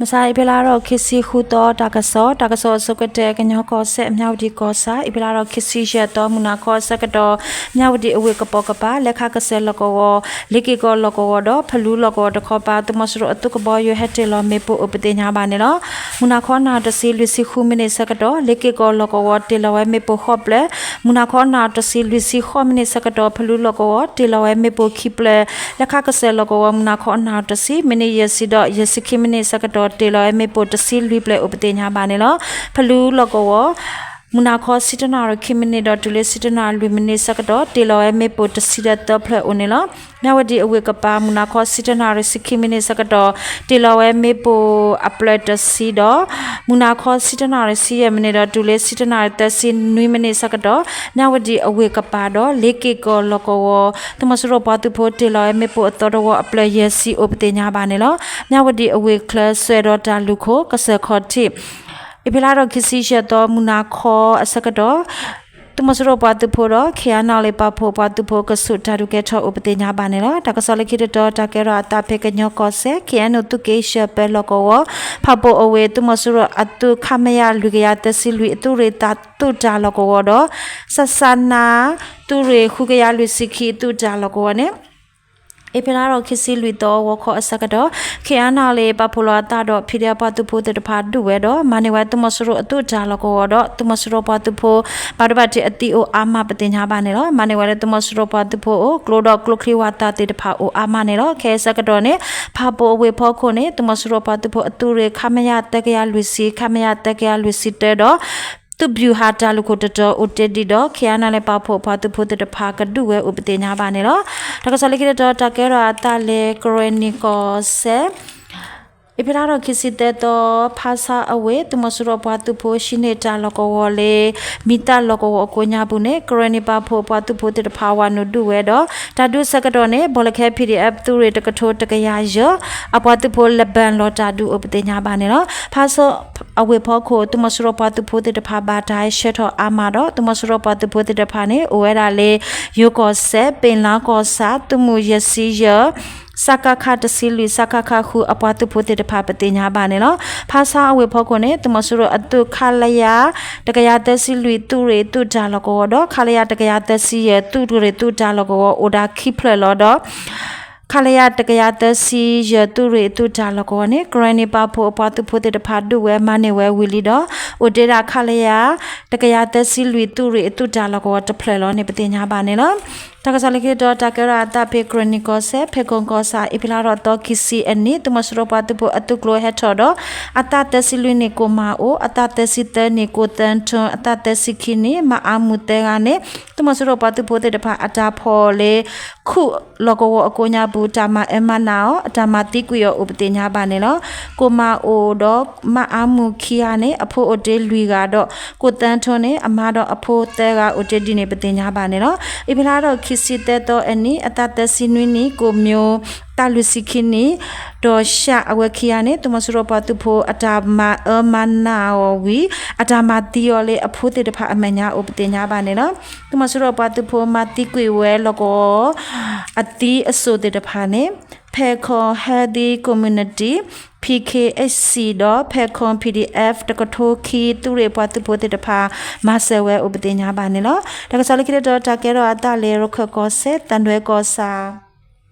မဆါအ့ဖြ့လါထီၣ်ခံဆံဃုသီ တၢ်ကစီၣ်, တၢ်ကစီၣ်အဆိကတၢၢ် ကညီကီၢ်စဲၣ် မြဝတီကီၢ်ဆၣ်, အ့ဖြ့လါထီၣ်ခံဆံယဲၢ်သီ မုၢ်နၤခီအဆၢကတီၢ် မြဝတီအဝ့ၢ်ကပိာ်ကပၤ လဲခါကစၢၢ်လီၢ်ကဝီၤ, လ့က့ၢ်ကီၢ်လီၢ်ကဝီၤဒီး ဖလူလီၢ်ကဝီၤတခီပၤ သုးမီၤစိရိၤအသုးကဘီယူၤဟဲတ့ၢ်လီၤမ့ၣ်ပိၢ်အိၣ်ပသ့ၣ်ညါဘၣ်န့ၣ်လီၤ. မုၢ်နၤခီနၣ်ရံၣ်တဆံလွံၢ်ဆံဃုမံးနံးဆၢကတီၢ် လ့က့ၢ်ကီၢ်လီၢ်ကဝီၤ တ့ၢ်လီၤဝဲမ့ၣ်ပိၢ်ဃိးဖျၢၣ်, မုၢ်နၤခီနၣ်ရံၣ်တဆံလွံၢ်ဆံဃိးမံးနံးဆၢကတီၢ် ဖလူလီၢ်ကဝီၤ တ့ၢ်လီၤဝဲမ့ၣ်ပိၢ်ခံဖျၢၣ်, လဲခါကစၢၢ်လီၢ်ကဝီၤ မုၢ်နၤခီနၣ်ရံၣ်တဆံ မံးနံးယဲၢ်ဆံဒီး ယဲၢ်ဆံခံမံးနံးဆၢကတီၢ် တ့ၢ်လီၤဝဲမ့ၣ်ပိၢ်တဆံလွံၢ်ဖျၢၣ်အိၣ်ပသ့ၣ်ညါဘၣ်န့ၣ်လီၤ. ဖလူလီၢ်ကဝီၤ မုၢ်နၤခီဆံတၢနၣ်ရံၣ်ခံမံးနံးဒီးတုၤလၢဆံတၢနၣ်ရံၣ်လွံၢ်မံးနံးဆၢကတီၢ် တ့ၢ်လီၤဝဲမ့ၣ်ပိၢ်တဆံဒီးသၢဖျၢၣ်အိၣ်န့ၣ်လီၤ. မြဝတီအဝ့ၢ်ကပၤ မုၢ်နၤခီဆံတၢနၣ်ရံၣ်ဆံခံမံးနံးဆၢကတီၢ် တ့ၢ်လီၤဝဲမ့ၣ်ပိၢ်အဖျၢၣ်တဆံဒီး မုၢ်နၤခီဆံတၢနၣ်ရံၣ်ဆံယဲၢ်မံးနံးဒီးတုၤလၢ ဆံတၢနၣ်ရံၣ်သၢဆံနွံမံးနံးဆၢကတီၢ် မြဝတီအဝ့ၢ်ကပၤဒီး လ့က့ၢ်ကီၢ်လီၢ်ကဝီၤ သုးမီၤစိရိၤပှၤသုးဖိတ့ၢ်လီၤဝဲမ့ၣ်ပိၢ်အသီတဝီအဖျၢၣ်ယဲၢ်ဆံအိၣ်ပသ့ၣ်ညါဘၣ်န့ၣ်လီၤ. မြဝတီအဝ့ၢ်ချၢ စွဲဒီးတၢ်လူၢ်ခိၣ် ကစၢၢ်ခီၣ်ထံး အ့ဖြ့လါထီၣ်ခံဆံယဲၢ်သီ မုၢ်နၤခီအဆၢကတီၢ် သုးမီၤစိရိၤပှၤသုးဖိဒီး ခ့ၣ်အဲၣ်ယူၣ်လ့ၣ် ပာ်ဖှိၣ်ပှၤသုးဖိ ကဆူးတၢ်ဒုးကဲထီၣ်အိၣ်ပသ့ၣ်ညါဘၣ်န့ၣ်လီၤ. တၢ်ကစီၣ်လၢခံတတီၤ တၢ်ကဲထီၣ်အသးဖဲကညီကီၢ်စဲၣ် ခ့ၣ်အဲၣ်ယူၣ် သုးက့ယဲၢ်ပၢလီၢ်ကဝီၤ ဖၣ်ပိၣ်အဝ့ၢ် သုးမီၤစိရိၤအသုး ခမရ လွံၢ်ကယၤသၢဆံလွံၢ် အသုးရ့ၣ်သးသုးတၢ်လီၢ်ကဝီၤဒီး စးစးနါ သုးရ့ၣ်ဃုကယၤလွံၢ်ဆံခံ အသုးတၢ်လီၢ်ကဝီၤန့ၣ် အ့ဖြ့လါထီၣ်ခံဆံလွံၢ်သီ ဂီၤခီအဆၢကတီၢ် ခ့ၣ်အဲၣ်ယူၣ်လ့ၣ် ပာ်ဖှိၣ်လီၤအသးဒီး ဖံးဒဲး ပှၤသုးဖိသ့ၣ်တဖၣ်ဒုးဝဲဒီး မၤန့ၢ်ဝဲသုးမီၤစိရိၤအသုးတၢ်လီၢ်ကဝီၤဒီး သုးမီၤစိရိၤပှၤသုးဖိ ဘၣ်ဒိဘၣ်ထံးအသံအိၣ်အါမးပသ့ၣ်ညါဘၣ်န့ၣ်လီၤ. မၤန့ၢ်ဝဲလၢသုးမီၤစိရိၤပှၤသုးဖိအအိၣ် ကျိဒီးကျိချံဝၣ်သၣ်သ့ၣ်တဖၣ်အိၣ်အါမးန့ၣ်လီၤ. ခဲအံၤအဆၢကတီၢ်န့ၣ် ဖၣ်ပိၣ်အဝ့ၢ်ဖီခိၣ်န့ၣ် သုးမီၤစိရိၤပှၤသုးဖိအသုးရ့ၣ် ခမရ သၢကယၤလွံၢ်ဆံ ခမရ သၢကယၤလွံၢ်ဆံတၢဒီး သုးဗျူဟာတၢ်လုၢ်ခိၣ်တတၢၤအိၣ်တ့ၢ်ဒံးဒီး ခ့ၣ်အဲၣ်ယူၣ်လ့ၣ် ပာ်ဖှိၣ်ပှၤသုးဖိသ့ၣ်တဖၣ်ကဒုးဝဲအိၣ်ပသ့ၣ်ညါဘၣ်န့ၣ်လီၤ. တၢ်ကစီၣ်လၢခံတတီၤ တၢ်ကဲထီၣ်အသးလၢကရ့ၣ်နံၣ်ကီၢ်စဲၣ် အ့ဖြ့လါထီၣ်ခံဆံသၢသီ ဖါဆါအဝ့ၢ် သုးမီၤစိရိၤပှၤသုးဖိဟံးန့ၢ်တၢ်လီၢ်ကဝီၤလၢ မံသးလီၢ်ကဝီၤအကိးညါပူၤန့ၣ် ကရ့ၣ်နံၣ်ပာ်ဖှိၣ်ပှၤသုးဖိသ့ၣ်တဖၣ်ဝးနုာ်ဒုးဝဲဒီး တၢ်ဒုးအဆၢကတီၢ်န့ၣ် ဘီလၢခဲ ဖံးဒဲး သုးရ့ၣ်တကထိတကယၤယဲၢ် အပှၤသုးဖိလၢာ်ဘၢၣ်လီၤတၢ်ဒုးအိၣ်ပသ့ၣ်ညါဘၣ်န့ၣ်လီၤ. ဖါဆါအဝ့ၢ်ဖီခိၣ် သုးမီၤစိရိၤပှၤသုးဖိသ့ၣ်တဖၣ်ဘၣ်တၢ်ဟဲဆှၢထီၣ်အါမးဒီး သုးမီၤစိရိၤပှၤသုးဖိသ့ၣ်တဖၣ်န့ၣ် အိၣ်ဝဲဒၣ်လၢ ယိၤကီၢ်စဲၣ် ပ့ၣ်လါကီၢ်ဆၣ် သုးမုၢ်ယဲၢ်ဆံယဲၢ် စကခ တဆံလွံၢ် စကခ ဃု အပှၤသုးဖိသ့ၣ်တဖၣ်ပသ့ၣ်ညါဘၣ်န့ၣ်လီၤ. ဖါဆါအဝ့ၢ်ဖီခိၣ်န့ၣ် သုးမီၤစိရိၤအသုး ခလရ တကယၤသၢဆံလွံၢ် သုးရ့ၣ်သုးတၢ်လီၢ်ကဝီၤဒီး ခလရ တကယၤသၢဆံယဲၢ် သုးရ့ၣ်သုးတၢ်လီၢ်ကဝီၤ အိၣ်ဒၣ်ခံဖျၢၣ်လီၤဒီး ခလရ တကယၤသၢဆံယဲၢ် သုးရ့ၣ်သုးတၢ်လီၢ်ကဝီၤန့ၣ် ကရ့ၣ်နံၣ်ပာ်ဖှိၣ်အပှၤသုးဖိသ့ၣ်တဖၣ်ဒုးဝဲမၤန့ၢ်ဝဲဝံၤလံဒီး အိၣ်တ့ၢ်ဒၣ် ခလရ တကယၤသၢဆံလွံၢ် သုးရ့ၣ်အသုးတၢ်လီၢ်ကဝီၤတဖျၢၣ်လီၤန့ၣ် ပသ့ၣ်ညါဘၣ်န့ၣ်လီၤ. တၢ်ကစီၣ်လၢခံတတီၤ တၢ်ကဲထီၣ်အသးဖဲကရ့ၣ်နံၣ်ကီၢ်စဲၣ် ဖဲကီၢ်ကီၢ်ဆၣ် အ့ဖြ့လါထီၣ်သီခံဆံအနံၤ သုးမီၤစိရိၤပှၤသုးဖိအသုးကျိၤဟဲထီၣ်ဒီး အသးသၢဆံလွံၢ်နံၣ် ကိၣ်မၤအိၣ်, အသးသၢဆံသၢနံၣ် ကိၣ်သၢထၢၣ်, အသးသၢဆံခံနံၣ် မၤအါမူၤသၢဂၤန့ၣ် သုးမီၤစိရိၤပှၤသုးဖိသ့ၣ်တဖၣ်အတၢ်ဖီၣ်လၢ ခူၣ်လီၢ်ကဝီၤအကိးညါပူၤ တၢ်မၤအၢမၤနးအီၤ အတၢ်မၤသံကွံာ်အီၤအိၣ်ပသ့ၣ်ညါဘၣ်န့ၣ်လီၤ. ကိၣ်မၤအိၣ်ဒီးမၤအါမူၤခံဂၤန့ၣ် အဖိအိၣ်တ့ၢ်လွံၢ်ဂၤဒီး ကိၣ်သၢထၢၣ်န့ၣ် အမါဒီးအဖိသၢဂၤအိၣ်တ့ၢ်ဒ်န့ၣ်ပသ့ၣ်ညါဘၣ်န့ၣ်လီၤ. အ့ဖြ့လါထီၣ်ခံဆံသၢသီအနံၤ အသးသၢဆံနွံနံၣ် ကိၣ်မျိၢ် သးလွံၢ်ဆံခံနံၣ် ဒီးၡးအဝဲခံဂၤန့ၣ် သုးမီၤစိရိၤပှၤသုးဖိအတၢ်မၤအၢမၤနးအီၤဝံၤ အတၢ်မၤသံအီၤလၢအဖိသ့ၣ်တဖၣ်အမဲာ်ညါအိၣ်ပသ့ၣ်ညါဘၣ်န့ၣ်လီၤ. သုးမီၤစိရိၤပှၤသုးဖိမၤသံကွံာ်ဝဲလီၢ်ကဝီၤ အသံအစိၣ်သ့ၣ်တဖၣ်န့ၣ် Pangkon Healthy Community, P K H C ဒီး Pangkon P D F တကထိခံ သုးရ့ၣ်ပှၤသုးဖိသ့ၣ်တဖၣ် မၤစၢၤဝဲအိၣ်ပသ့ၣ်ညါဘၣ်န့ၣ်လီၤ. တၢ်ကစီၣ်လၢခံတတီၤ တၢ်ကဲထီၣ်အသးလၢ ရခၢၣ်ကီၢ်စဲၣ် သံတွဲကီၢ်ဆၣ်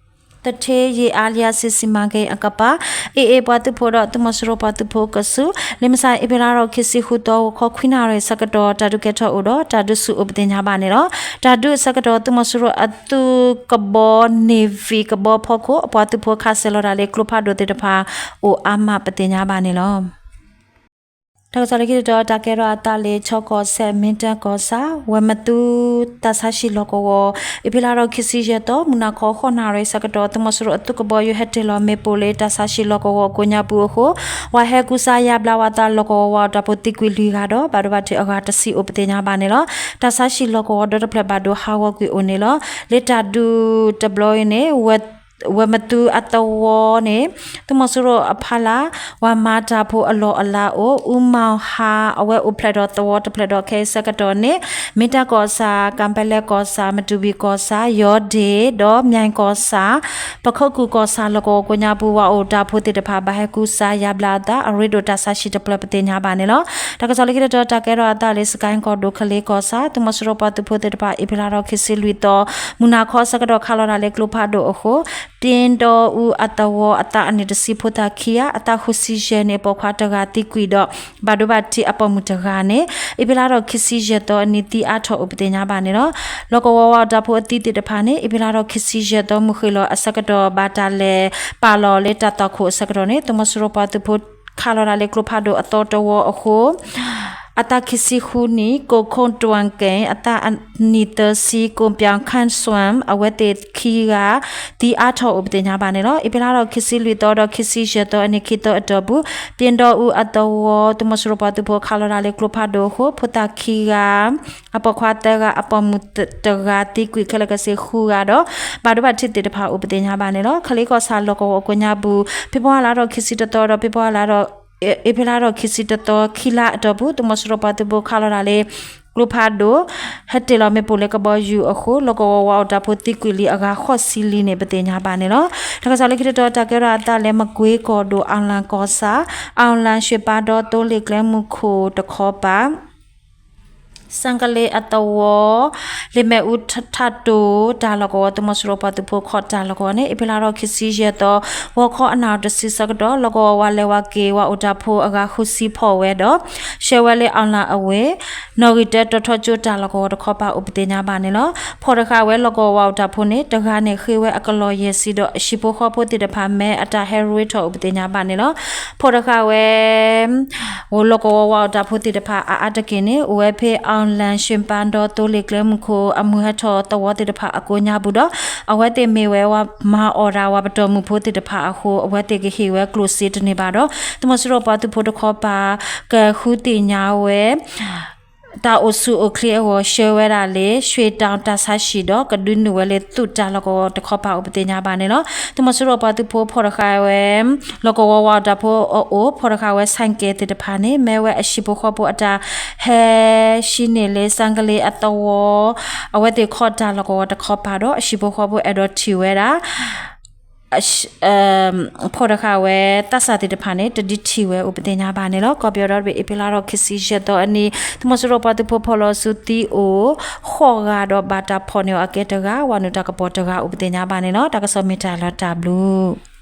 သထ့ယ့ၣ်အါလံအါစံၣ် စီမံကိန်း အကပၤ AA ပှၤသုးဖိဒီးသုးမီၤစိရိၤပှၤသုးဖိကဆူး လၢမုၢ်ဆါအ့ဖြ့လါထီၣ်ခံဆံဃုသီ ဂီၤခီခွံနၣ်ရံၣ်အဆၢကတီၢ် တၢ်ဒုးကဲထီၣ်အိၣ်ဒီး တၢ်ဒုးဆူၣ်အိၣ်ပသ့ၣ်ညါဘၣ်န့ၣ်လီၤ. တၢ်ဒုးအဆၢကတီၢ် သုးမီၤစိရိၤအသုးကဘီ Navy ကဘီဖီခိၣ် အပှၤသုးဖိခးစဲၤလီၤတၢ်လၢကျိဖးဒိၣ်သ့ၣ်တဖၣ်အိၣ်အါမးပသ့ၣ်ညါဘၣ်န့ၣ်လီၤ. တၢ်ကစီၣ်လၢခံတတီၤ တၢ်ကဲထီၣ်အသးလၢ ခၠ့ၣ်ကီၢ်စဲၣ် မ့ၢ်တၢ်ကီၢ်ဆၣ် ဝဲၤမသူ တၢ်ဆါဟံၣ်လီၢ်ကဝီၤ အ့ဖြ့လါထီၣ်ခံဆံယဲၢ်သီ မုၢ်နၤခီဃိးနၣ်ရံၣ်အဆၢကတီၢ် သုးမီၤစိရိၤအသုးကဘီယူၤဟဲတ့ၢ်လီၤမ့ၣ်ပိၢ်လၢ တၢ်ဆါဟံၣ်လီၢ်ကဝီၤအကိးညါပူၤအဃိ ပှၤဟဲကူစါယါဘျါဝဲအသးလီၢ်ကဝီၤဝဲအတၢ်ဖိသံကွံာ်လွံၢ်ဂၤဒီး ဘၣ်ဒိဘၣ်ထံးအဂၤတဆံအိၣ်ပသ့ၣ်ညါဘၣ်န့ၣ်လီၤ. တၢ်ဆါဟံၣ်လီၢ်ကဝီၤဒီတဖျၢၣ်ဘၣ်ဒိဟးဂီၤကွံာ်အိၣ်န့ၣ်လီၤ. လၢတၢ်ဒုးတဘျီအံၤန့ၣ် ဝဲ ဝဲမသူအသဝီန့ၣ် သုးမီၤစိရိၤအဖီလာ် ပှၤမၤတၢ်ဖိအလီၢ်အလၤအိၣ် အူမီၤဟါ အဝဲအိၣ်ဖျဲၣ်ဒီးသဝီတဖျၢၣ်ဒီးခဲအံၤဆၢကတီၢ်န့ၣ် မ့ၢ်တၢ်ကီၢ်ဆၣ် ကၣ်ပဲလဲၣ်ကီၢ်ဆၣ် မတူၣ်ဘံၣ်ကီၢ်ဆၣ် ယီၤဒ့ၣ် ဒီးမၠဲၣ်ကီၢ်ဆၣ် ပခိၣ်ကူၣ်ကီၢ်ဆၣ် လီၢ်ကဝီၤကိးညါပူၤ ပှၤအိၣ်တၢ်ဖိသ့ၣ်တဖၣ် ဘၣ်ဟဲကူစါယါဘျါအသး အရ့ဒိၣ်တၢ်ဆါဟံၣ်တဖျၢၣ်ပသ့ၣ်ညါဘၣ်န့ၣ်လီၤ. တၢ်ကစီၣ်လၢခံတတီၤ တၢ်ကဲထီၣ်အသးလၢ စကဲၣ်ကီၢ်ဒိၣ် ကလ့ကီၢ်ဆၣ် သုးမီၤစိရိၤပှၤသုးဖိသ့ၣ်တဖၣ် အ့ဖြ့လါထီၣ်ခံဆံလွံၢ်သီ မုၢ်နၤခီအဆၢကတီၢ် ခးလီၤတၢ်လၢကျိဖးဒိၣ်အဃိ ပၠ့ဒီအူအသဝီ အသးအနံၣ်တဆံ ဖိသၣ်ခံဂၤ အသးဃုဆံယဲၢ်နံၣ် အပိာ်ခွါတဂၤသံကွံာ်ဒီး ဘၣ်ဒိဘၣ်ထံးအပိာ်မုၣ်တဂၤန့ၣ် အ့ဖြ့လါထီၣ်ခံဆံယဲၢ်သီအနံၤ သံအါထီၣ်အိၣ်ပသ့ၣ်ညါဘၣ်န့ၣ်လီၤ. လီၢ်ကဝီၤဝးအီၣ်တၢ်ဖိအသံသ့ၣ်တဖၣ်န့ၣ် အ့ဖြ့လါထီၣ်ခံဆံယဲၢ်သီ မုၢ်ဃ့ၢ်လီၤအဆၢကတီၢ် ဘၣ်တၢ်လဲၤပာ်လီၤလၢတၢ်သွၣ်ခိၣ်အဆၢကတီၢ်န့ၣ် သုးမီၤစိရိၤပှၤသုးဖိ ခးလီၤတၢ်လၢကျိဖးဒိၣ်အသီတဝီအဃိ အသးခံဆံဃုနံၣ် ကိၣ်ခိၣ်တွၣ်က့ၣ် အသးအနံၣ်သၢဆံ ကိၣ်ပၠီၣ်ခၣ်စွမ် အဝဲသ့ၣ်ခံဂၤ သံအါထီၣ်အိၣ်ပသ့ၣ်ညါဘၣ်န့ၣ်လီၤ. အ့ဖြ့လါထီၣ်ခံဆံလွံၢ်သီဒီးခံဆံယဲၢ်သီအနံၤခံသီအတီၢ်ပူၤ ပၠ့ဒီအူအသဝီ သုးမီၤစိရိၤပှၤသုးဖိခးလီၤတၢ်လၢကျိဖးဒိၣ်အဃိ ဖိသၣ်ခံဂၤ အပိာ်ခွါသၢဂၤ အပိာ်မုၣ်တဂၤသံကွံာ်ခဲလၢာ်ခဲဆ့ဃုဂၤဒီး ဘၣ်ဒိဘၣ်ထံးသ့ၣ်တဖၣ်အိၣ်ပသ့ၣ်ညါဘၣ်န့ၣ်လီၤ. ကလ့ကီၢ်ဆၣ်လီၢ်ကဝီၤကိးညါပူၤ ဖ့ၤဘြူၤအါလါထီၣ်ခံဆံတသီဒီး ဖ့ၤဘြူၤအါလါထီၣ် အ့ဖြ့လါထီၣ်ခံဆံတသီ ခံလါအတီၢ်ပူၤ သုးမီၤစိရိၤပှၤသုးဖိခးလီၤတၢ်လၢ ကျိဖးဒိၣ် ဟဲတ့ၢ်လီၤမ့ၣ်ပိၢ်လၢကဘီယူၤအဃိ လီၢ်ကဝီၤဝးအီၣ်တၢ်ဖိသံကွံာ်လံအဂၤဃိးဆံလံန့ၣ် ပသ့ၣ်ညါဘၣ်န့ၣ်လီၤ. တၢ်ကစီၣ်လၢခံတတီၤ တၢ်ကဲထီၣ်အသးလၢ မကွ့ကီၢ်ဒိၣ် အီၣ်လၣ်ကီၢ်ဆၣ် အီၣ်လၣ် ရွှေပန်းတော သိလ့ၣ်ကျဲမုၢ်ခိၣ်တခီပၤ စၣ်ကလ့အသဝီ လ့ၣ်မဲာ်အူထးတိၢ် တၢ်လီၢ်ကဝီၤ သုးမီၤစိရိၤပှၤသုးဖိခီၣ်တၢ်လီၢ်ကဝီၤန့ၣ် အ့ဖြ့လါထီၣ်ခံဆံယဲၢ်သီ ဂီၤခီအနၣ်ရံၣ်တဆံဆၢကတီၢ် လီၢ်ကဝီၤဝးလဲၤဝးက့ၤ ဝးအိၣ်တၢ်ဖိအဂၤဃုဆံဖီၣ်ဝဲဒီး ဆှၢဝဲလၢအီၣ်လၣ်အဝ့ၢ် နီၣ်ဂံၢ်တၢ တီၤထီကၠိတၢ်လီၢ်ကဝီၤတခီပၤအိၣ်ပသ့ၣ်ညါဘၣ်န့ၣ်လီၤ. ဖီၣ်တဃာ်ဝဲလီၢ်ကဝီၤဝးအိၣ်တၢ်ဖိန့ၣ် တဂၤန့ၣ် ဃ့ဝဲအကလီၢ်ယဲၢ်ဆံဒီး အဟံၣ်ဖိဃီဖိသ့ၣ်တဖၣ် မ့ၢ်အတၢ်ဟဲရ့ထီၣ်အိၣ်ပသ့ၣ်ညါဘၣ်န့ၣ်လီၤ. ဖီၣ်တဃာ်ဝဲ အိၣ်လီၢ်ကဝီၤဝးအိၣ်တၢ်ဖိသ့ၣ်တဖၣ်အါအါတက့ၢ်န့ၣ် အိၣ်ဝဲဖဲ အီၣ်လၣ် ရွှေပန်းတော သိလ့ၣ်ကျဲမုၢ်ခိၣ် အမုၢ်ဟဲထီၣ်သဝီသ့ၣ်တဖၣ်အကိးညါပူၤဒီး အဝဲသ့ၣ်မ့ၢ်ဝဲပှၤမၤအီၣ်တၢ် ပှၤပတီၢ်မုၢ်ဖိသ့ၣ်တဖၣ်အဃိ အဝဲသ့ၣ်ကဟ့ၣ်ဝဲကျိၣ်စ့တန့ၢ်ဘၣ်ဒီး သုးမီၤစိရိၤပှၤသုးဖိတခီပၤ ကဃုသ့ၣ်ညါဝဲ တၢ်အိၣ်ဆူၣ်အိၣ်ချ့အဂီၢ် ဆှၢဝဲဒၣ်လၢ ရွှေတောင် တၢ်ဆါဟံၣ်ဒီး ကဒုးနုာ်ဝဲလၢသုးတၢ်လီၢ်ကဝီၤတခီပၤ အိၣ်ပသ့ၣ်ညါဘၣ်န့ၣ်လီၤ. သုးမီၤစိရိၤပှၤသုးဖိဖီၣ်တဃာ်ဝဲ လီၢ်ကဝီၤဝးအိၣ်တၢ်ဖိအအိၣ် ဖီၣ်တဃာ်ဝဲ ဆိုင်ကယ် သ့ၣ်တဖၣ်န့ၣ် မ့ၢ်ဝဲအဟံၣ်ဖိဃီဖိအတၢ်ဟဲ ဟံးန့ၢ်လၢ စၣ်ကလ့အသဝီ အဝဲသ့ၣ်ခီၣ်တၢ်လီၢ်ကဝီၤတခီပၤဒီး အဟံၣ်ဖိဃီဖိအဲၣ်ဒိးထံၣ်ဝဲဒၣ် ဖီၣ်တဃာ်ဝဲ သးစၢ်သ့ၣ်တဖၣ်န့ၣ် တဒုးထံၣ်ဝဲအိၣ်ပသ့ၣ်ညါဘၣ်န့ၣ်လီၤ. ကီၢ်ပယီၤဒီတဘ့ၣ် အ့ဖြ့လါထီၣ်ခံဆံယဲၢ်သီအနံၤ သုးမီၤစိရိၤပှၤသုးဖိဖီၣ်လီၤဆူသံအိၣ် ဃိးဂၤဒီးဘၣ်တၢ်ဖီၣ်န့ၢ်အီၤအကဲတဂၤ ဝၤနုာ်တၢ်ကပီၤတဂၤအိၣ်ပသ့ၣ်ညါဘၣ်န့ၣ်လီၤ. တၢ်ကစီၣ်မ့ၢ်တၢ်လီၤတၢ်ဘျုး